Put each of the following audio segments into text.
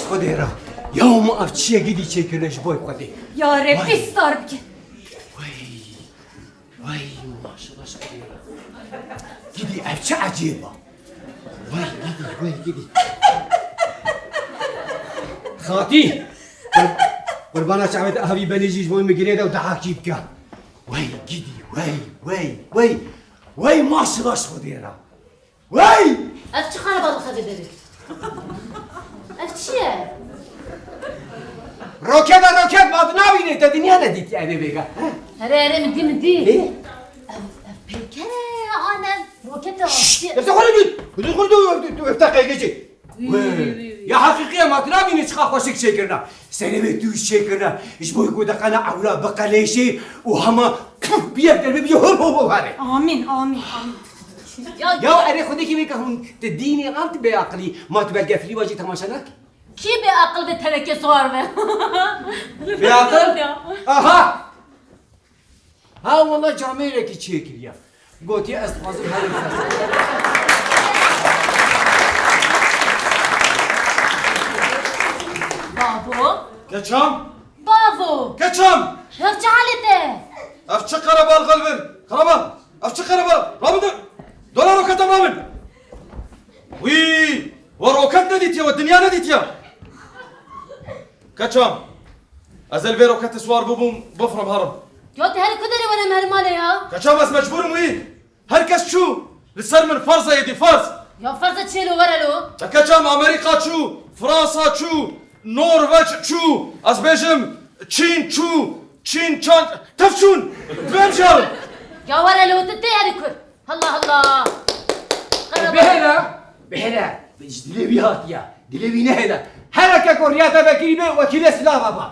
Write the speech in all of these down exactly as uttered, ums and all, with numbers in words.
Xwedê re. Ya ma ev çi ye gidî çêkirine ji boy Xwedê? Ya Rebbi star bike. Wey. Wey, maşallah ji Xwedê re. Gidî ev çi ecêb e? Wey gidî, wey gidî. Xatî. Qur-, qurbana çavê te avî benê jî ji boy min girê de û dehakî bike. Wey gidî, wey, wey, wey. Wey maşallah ji Xwedê re. Wey! Ev çi xereba dixebê derê? Ev çi ye? Roket e, roket, ma tu nabînî, te dinya nedîtî evê vêga. Here, here, min dî, min dî. Ê? Ev, ev peyker e, an ev roket e. Şşt! Ev te xwe dî. Xwe dî, xwe dî, tu, tu, tu, ev te qeygecî. Wî, wî, wî, wî. Ya heqîqî ye, ma tu nabînî çiqa xweşik çêkirine. Serê wê tûj çêkirine. Ji bo ku deqene ewla biqelêşê û hema puf, bi yek derê bibî hop, hop, hop, herê. Amîn, amîn, amîn. Ya, ya erê xwedekî wê ke hûn tu dînî an tu bêaqilî, ma tu belgefilî wajî temaşe nakî? Kî bêaqil be teneke siwar be? Bêaqil? Ya. Aha! Ha wela camêrekî çêkiriye. Gotiye ez dixwazim herî fes. Bavo. Keçam? Bavo. Keçam? Ev çi halê te? Ev çi qerebal xelvir? Qerebal. Ev çi qerebal? Rabin de. Dolar roketan rabin. Wî, we roket nedîtiye, we dinya nedîtiye. Keçam. Ez ê li vê roketê siwar bibûm, bifrim herim. Ya tu her ku derê were me her malê ya? Keçam ez mecbûr im wî. Her kes çû. Li ser min ferz e êdî ferz. Ya ferz e çê lo were lo? Ya keçam Amerîka çû, Fransa çû, Norveç çû. Ez bêjim Çîn çû, Çîn çan, tev çûn. Bêm jarim. Ya were lo tu tê herî kur. Allah Allah. Bihêle, bihêle. Ji dilê wî hatiye. Dilê wî nehêle. Hereke ku riya te vekirî be, wekîlê silava ba.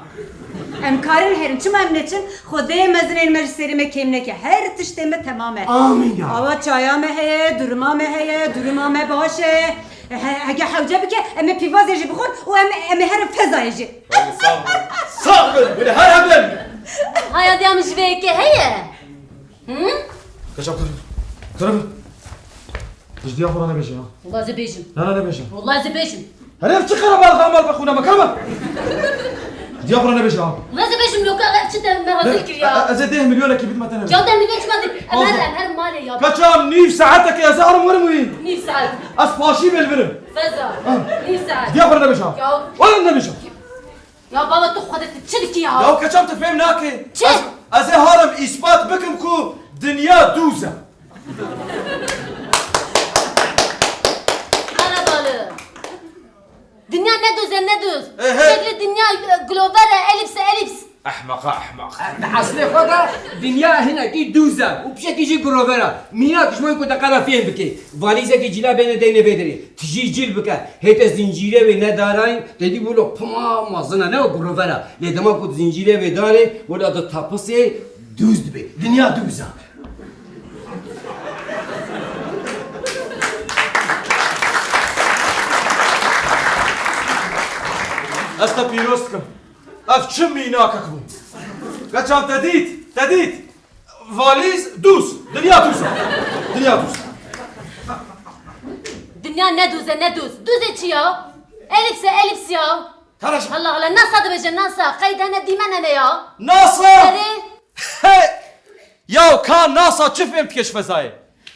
Em karin herin. Çima em neçin? Xwedê mezinên me ji serê me kêm neke. Her tiştê me temam e. Amîn ya. Awa çaya me heye, duruma me heye, duruma me baş e. He-, hege hewce bike, em ê pîvazê jî bixwin û em, em ê herin fezayê jî. Sax bin. Sax bin. Wile her hebin. Haya diya min ji vê yekê heye. Hı? Keçap kir. Kir. Ji diya xwe re nebêje ya. Wala ez ê bêjim. Na, na, nebêje. Wala ez ê bêjim. Herê ev çi qerebal xemal be xûna me, kir me. Ji diya xwe re nebêje ya. Wala ez ê bêjim, loka ev çi te me rezil kir ya. E, e, ez ê deh milyonekî bidime te nebêje. Ya deh milyon çima dî? Em her, em her malê ya. Keçam nîv saetekê ez ê herim werim wî. Nîv saet. Ez paşî bê li vir im. Feza. Ha. Nîv saet. Ji diya xwe re nebêje ya. Ya. Wala nebêje. Ya baba, tu xwedê tu çi dikî ya? Ya keçam tu fêm nakî. Çi? Ez, ez ê herim îspat bikim ku dinya dûz e. Qerebalix. Dinya ne dûz e, ne dûz. Ehe. Şeklê dinya, e, glover e, elîps e, elîps. Ehmeqa ehmeq. Di eslê xwe de dinya hinekî dûz e û pişekî jî glover e. Mînak ji bo ku te qala fêm bike. Valîzekî cîla bêne deyne vê derê. Tijî cîl bike. Hê te zincîrê wê nedarayîn, te dî wilo pima mezin e, ne wek rovera. Lê dema ku tu zincîrê wê darê, wila di tapisê dûz dibe. Dinya dûz e. Ez te pîroz dikim. Ev çi mînakek bû? Keçan te dît, te dît. Valîz dûz. Dinya dûz e. Dinya dûz e. Dinya ne dûz e, ne dûz. Dûzê çi ya? Elîps e, elîps ya. Tereş. Allah Allah, NASA dibêje, NASA. Qeyd hene, dîmen hene ya. NASA! Erê. Hey! Ya ka NASA çi fêm dike ji fezayê?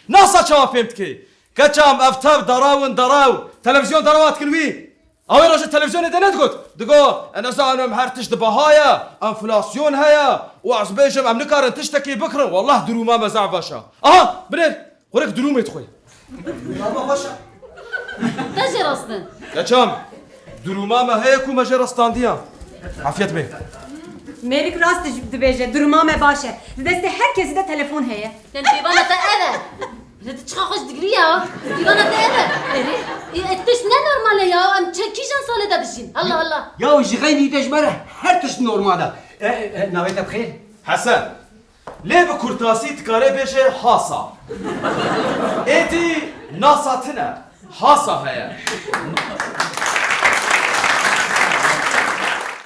NASA çawa fêm dike? Keçam ev tev daraw in daraw. Televizyon darawa dikin wî. Ew ê roje televîzyonê de nedigot? Digo, e, nizanim, her tişt di baha ye, enflasyon heye û ez bêjim em nikarin tiştekî bikirin. Wallah dirûma me zaf baş e. Aha, binêr, xwe rek dirûmê dixwe. Dirûma me xweş e. Te jê rast e. Keçam, dirûma me heye ku me jê rastandiya. Afiyet be. Mêrik rast dibêje, dirûma me baş e. Di destê her kesî de telefon heye. Yan pîvana te ev e. Lê tu çiqa xweş digirî ya. Pîvana te ev e. Erê. E, e, tişt ne normal e ya. Em çi kîjan salê de dijîn? Allah Allah. Ya ji xeynî te ji me re her tişt normal e. E, e, e, navê te bi xêr? Hesen. Lê bi kurtasî dikare bêje hasa. Êdî nasa tine. Hasa heye.